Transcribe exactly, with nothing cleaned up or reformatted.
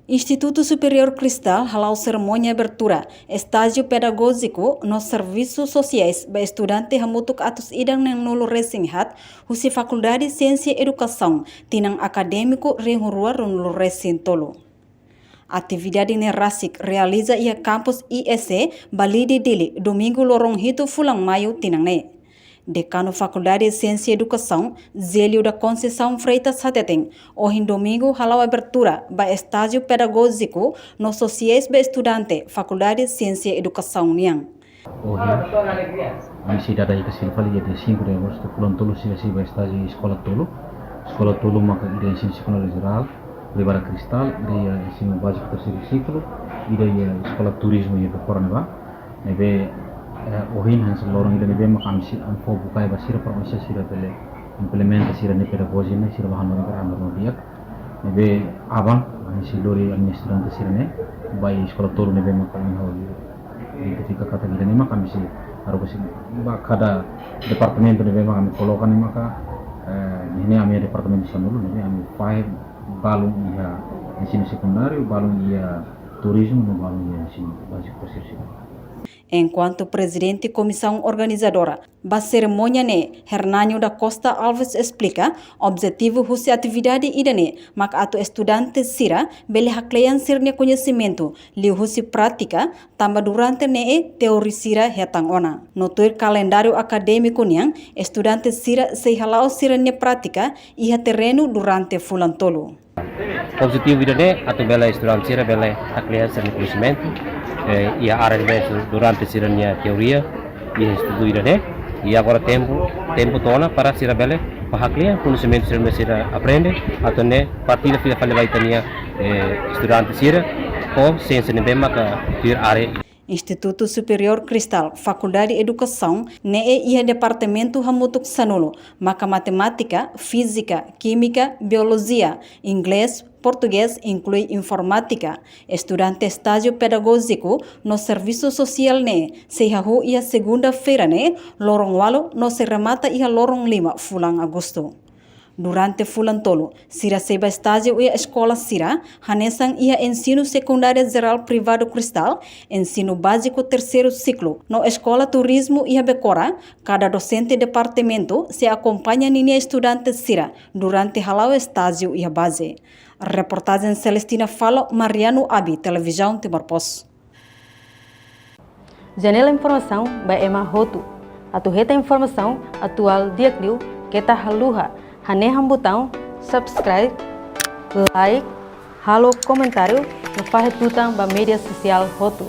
Institutu Superiór Cristal hala'o serimónia abertura estájiu pedagójiku no servisu sosiais ba estudante hamutuk atus ida neenulu resin haat husi Fakuldade Siénsia Edukasaun, tinan akadémiku rihun rua ruanulu resin tolu. Atividade ne'e rasik realiza iha kampus I E C Balide Dili, Domingu loron hitu fulan Maiu tinan ne'e. Dekanu Fakuldade Siénsia Edukasaun, Zélio da Conceição Freitas hateten, ohin Domingu hala'o abertura ba estájiu pedagójiku no sosiais ba estudante Fakuldade Siénsia Edukasaun nian. Ohin, ami sei dada hikas fila fali iha dia cinco de agosto, fulan tolu sira sei bá estájiu iha eskola tolu. Eskola tolu maka ida ensinu sekundáriu jerál, Libera Cristal, ida iha ensinu báziku terseiru siklu, ida iha eskola turizmu iha Becora ne'ebá. Ne'ebé, eh, ohin hanesan loron ida ne'ebé maka ami sei, ami fó bukae ba sira para oinsá sira bele implementa sira-nia pedagojia ne'e, sira bá hanorin para hanorin di'ak. Ne'ebé aban, ami sei lori ami-nia estudante sira-ne'e, ba iha eskola tolu ne'ebé maka ami halo identifika katak ida-ne'e maka ami sei haruka sira ba kada departamentu ne'ebé maka ami koloka ne'e maka, eh, ne'e ami departamentu sanulu, ne'ebé ami fahe balun iha ensinu sekundáriu, balun iha turizmu, no balun iha ensinu báziku terseiru siklu. Enkuantu Prezidente Komisaun Organizadora ba serimónia ne'e, Hernanio da Costa Alves esplika, objetivu husi atividade ida-ne'e mak atu estudante sira bele haklean sira-nia koñesimentu liuhusi prátika, tanba durante ne'e teoria sira hetan ona. No tuir kalendáriu akadémiku nian, estudante sira sei hala'o sira-nia prátika iha terrenu durante fulan tolu. Objetivu ida-ne'e atu bele estudante sira bele haklean sira-nia koñesimentu, eh, iha área ne'ebé durante sira-nia teoria iha institutu ida-ne'e. I agora tempu, tempu to'o ona para sira bele bá haklean koñesimentu sira ne'ebé sira aprende, atu nune'e partilla fila fali ba ita-nia, eh, estudante sira ho siénsia ne'ebé maka tuir área. Institutu Superiór Cristal, Fakuldade Edukasaun ne'e iha departamentu hamutuk sanulu, maka matemátika, fízika, kímika, biolojia, inglés, portugés, inklui informátika. Estudante estájiu pedagójiku no servisu sosiál ne'e sei hahú iha segunda-feira ne'e, loron ualu, no sei remata iha loron lima fulan Agostu. Durante fulan tolu, sira sei bá estájiu iha eskola sira, hanesan iha Ensinu Sekundáriu Jerál Privadu Cristal, Ensinu Báziku Terseiru Siklu, no Eskola Turizmu iha Becora. Kada dosente departamentu sei akompaña ninia estudante sira durante hala'o estájiu iha baze. Reportajen Celestina Falo, Mariano Abi, Televizaun Timor Post. Janela informasaun ba ema hotu. Atu hetan informasaun atuál di'ak liu, keta haluha hanehan butaun subscribe, like, halo komentáriu, no fahe tutan ba média sosiál hotu.